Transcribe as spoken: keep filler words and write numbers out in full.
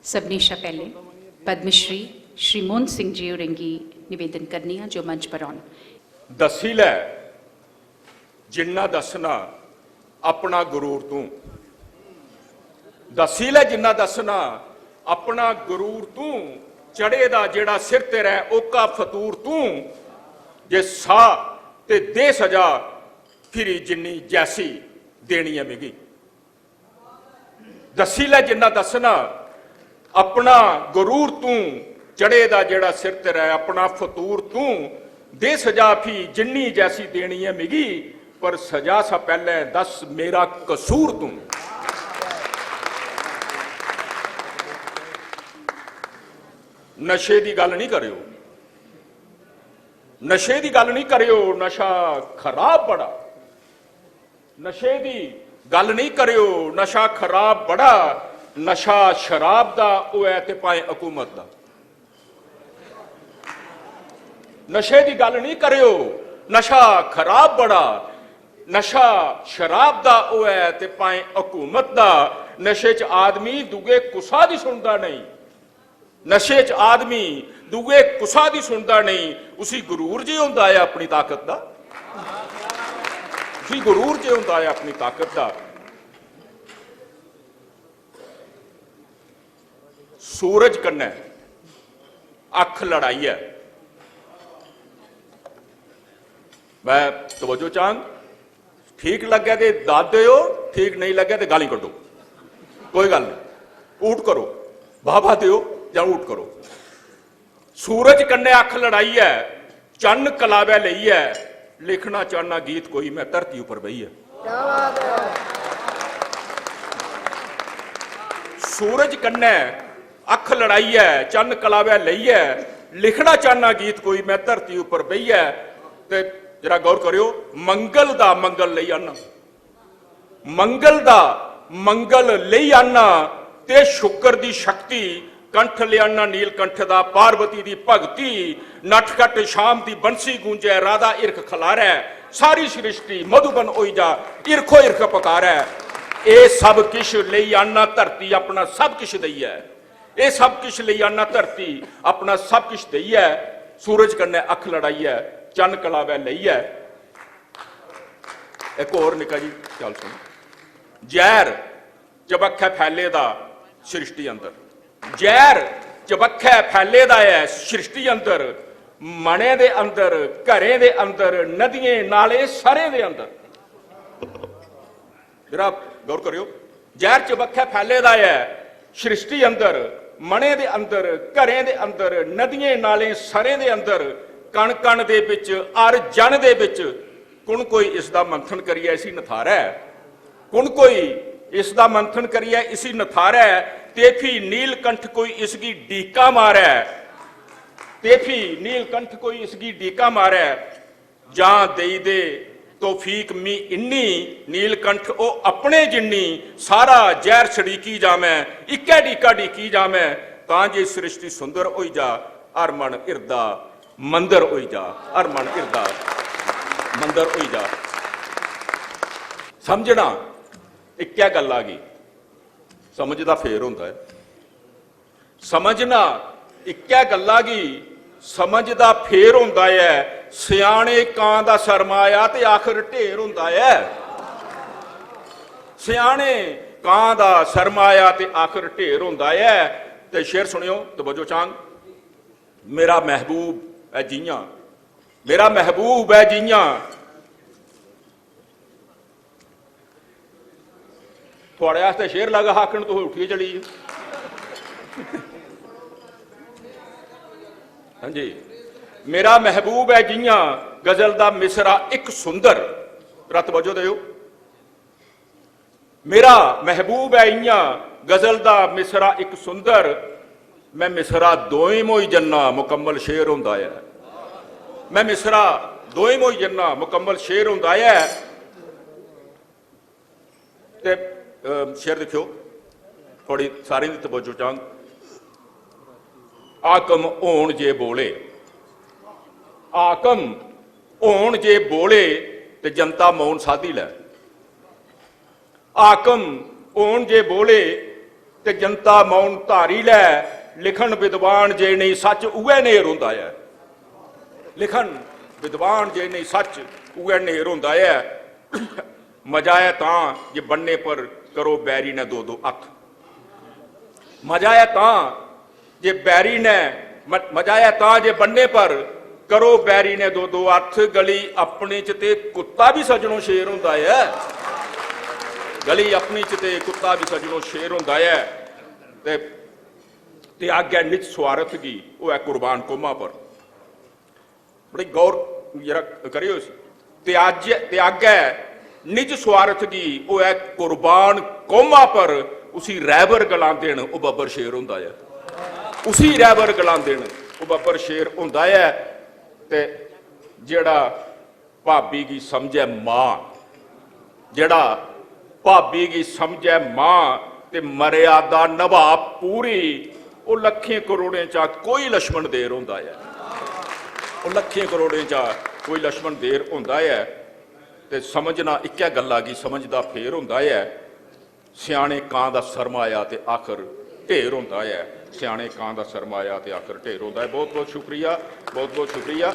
सभनें शा पैह्लें पद्मश्री श्री मोहन सिंह जी होरें गी निवेदन करनी आं जो मंच पर औन। दस्सी लै जिन्ना दस्सना अपना गरूर तूं। दस्सी लै जिन्ना दस्सना अपना गरूर तूं। चढ़े दा जेह्ड़ा सिर तेरा ऐ, ओह्का फतूर तूं। जे साह् ते दे सजा, फिरी जिन्नी जैसी देनी ऐ मिगी। दस्सी लै जिन्ना दस्सना अपना गरूर तूं। चढ़े दा जेह्ड़ा सिर तेरा ऐ, अपना फतूर तूं। दे सजा फ्ही जिन्नी जैसी देनी ऐ मिगी, पर सजा शा पैह्लें दस्स मेरा कसूर तूं। नशे दी गल्ल निं करेओ, नशे दी गल्ल निं करेओ, नशा खराब बड़ा। नशे दी गल्ल निं करेओ, नशा खराब बड़ा। नशा शराब दा होऐ ते भाएं हकूमत दा। नशे दी गल्ल निं करेओ, नशा खराब बड़ा। नशा शराब दा होऐ ते भाएं हकूमत दा। नशे च आदमी दूए कुसा दी सुनदा नेईं। नशे च आदमी दूए कुसा दी सुनदा नेईं। उसी गरूर जे होंदा ऐ अपनी ताकत दा। उसी गरूर जे होंदा ऐ अपनी ताकत दा। सूरज कन्नै अक्ख लड़ाइयै, मैं तवज्जो चाहंग, ठीक लग्गै ते दाद देओ, ठीक नेईं लग्गै ते गालीं कड्ढो, कोई गल्ल नेईं, ऊट करो, बाबा देओ जां ऊट करो। सूरज कन्नै अक्ख लड़ाइयै, चन्न कलावै लेइयै, लिखना चाहना गीत कोई मैं धरती उप्पर बेहियै। क्या बात है। सूरज कन्नै अक्ख लड़ाइयै, चन्न कलावै लेइयै, लिखना चाहना गीत कोई मैं धरती उप्पर बेहियै। ते जरा गौर करेओ, मंगल दा मंगल लेई आना। मंगल दा मंगल लेई आना ते शुक्र दी शक्ति, कंठ लेआना नीलकंठ दा, पार्वती दी भक्ति। नटखट शाम दी बंसी गूंजै, राधा हिरख खलारै, सारी सृष्टि मधुबन होई जा, हिरखो हिरख पकारै। एह् सब किश लेई आना धरती, अपना सब किश देइयै। एह् सब किश लेई आना धरती, अपना सब किश देइयै, सूरज कन्नै अक्ख लड़ाइयै, चन्न कलावै लेइयै। इक होर निक्का जी ख्याल सुनो। जैह्र चबक्खै फैले दा सृष्टि अंदर, जैह्र चबक्खै फैले दा ऐ सृष्टि अंदर, मनै दे अंदर, घरें दे अंदर, नदियें, नालें, सरें दे अंदर। जरा गौर करेओ, जैह्र चबक्खै फैले दा ऐ सृष्टि अंदर, मनै दे अंदर, घरें दे अंदर, नदियें, नालें, सरें दे अंदर, कण कण दे बिच, हर जन दे बिच। कु'न कोई इसदा मंथन करियै इसी नथारै? कु'न कोई इसदा मंथन करियै इसी नथारै? ते फ्ही नीलकंठ कोई इसगी डीका मारै, ते फ्ही नीलकंठ कोई इसगी डीका मारै, जां देई दे तौफीक मी इन्नी, नीलकंठ ओह् अपने जिन्नी, सारा जैह्र छड़ीकी जावैं, इक्कै डीका डीकी जावैं, तां जे सृष्टि सुंदर होई जा, हर मन हिरदा मंदर होई जा, हर मन हिरदा मंदर होई जा। समझना इक्कै गल्ला गी, समझ दा फेर होंदा ऐ। समझना इक्कै गल्ला गी, समझ दा फेर होंदा ऐ। स्याने कां दा सरमाया ते आखर ढेर होंदा ऐ। स्याने कां दा सरमाया ते आखर ढेर होंदा ऐ। ते शेर सुनेओ, तवज्जो चांग। मेरा महबूब ऐ जियां, मेरा महबूब ऐ जियां। थुआड़े आस्तै शेर लगा हा आखन, तुस उठियै चली गे। हां जी, मेरा महबूब ऐ जियां गजल दा मिसरा इक सुंदर। जरा तवज्जो देओ। मेरा महबूब ऐ इयां गजल दा मिसरा इक सुंदर, मैं मिसरा दोइम होई जन्ना, मुकम्मल शेर होंदा ऐ। मैं मिसरा दोइम होई जन्ना, मुकम्मल शेर होंदा ऐ। ते, अ, शेर दिक्खेओ, थुआड़ी सारें दी तवज्जो चांग। हाकम होन जे बोले, हाकम होन जे बोले, ते जनता मौन साधी लै। हाकम होन जे बोले, ते जनता मौन धारी लै। लिखन विद्वान जे नेईं सच, उ'ऐ नेर होंदा ऐ। लिखन विद्वान जे नेईं सच, उ'ऐ नेर होंदा ऐ। मजा ऐ तां जे बन्ने पर करो बैरी ने दो दो हत्थ। मजा ऐ तां जे बैरी ने, म-, मजा ऐ तां जे बन्ने पर करो बैरी ने दो दो हत्थ। गली अपनी च ते कुत्ता बी सज्जनो शेर होंदा ऐ। गली अपनी च ते कुत्ता बी सज्जनो शेर होंदा ऐ। ते त्यागै निज स्वार्थ गी, होऐ कुर्बान कौमा पर। बड़ी गौर जरा करेओ इसी। त्याज्य, त्यागै निज स्वार्थ गी, होऐ कुर्बान कौमा पर। उसी रैबर गलांदे न, ओह् बब्बर शेर होंदा ऐ। उसी रैबर गलांदे न, ओह् बब्बर शेर होंदा ऐ। ते जेह्ड़ा भाबी गी समझै मां, जेह्ड़ा भाबी गी समझै मां ते मर्यादा नभा पूरी, ओह् लक्खें करोड़ें चा कोई लक्ष्मण देर होंदा ऐ। ओह् लक्खें करोड़ें चा कोई लक्ष्मण देर होंदा ऐ। ते समझना इक्कै गल्ला गी समझदा फेर होंदा ऐ। स्याने कां दा सरमाया ते आखर ढेर होंदा ऐ। स्याने कां दा सरमाया ते आखर ढेर होंदा ऐ। बहुत बहुत शुक्रिया, बहुत बहुत शुक्रिया।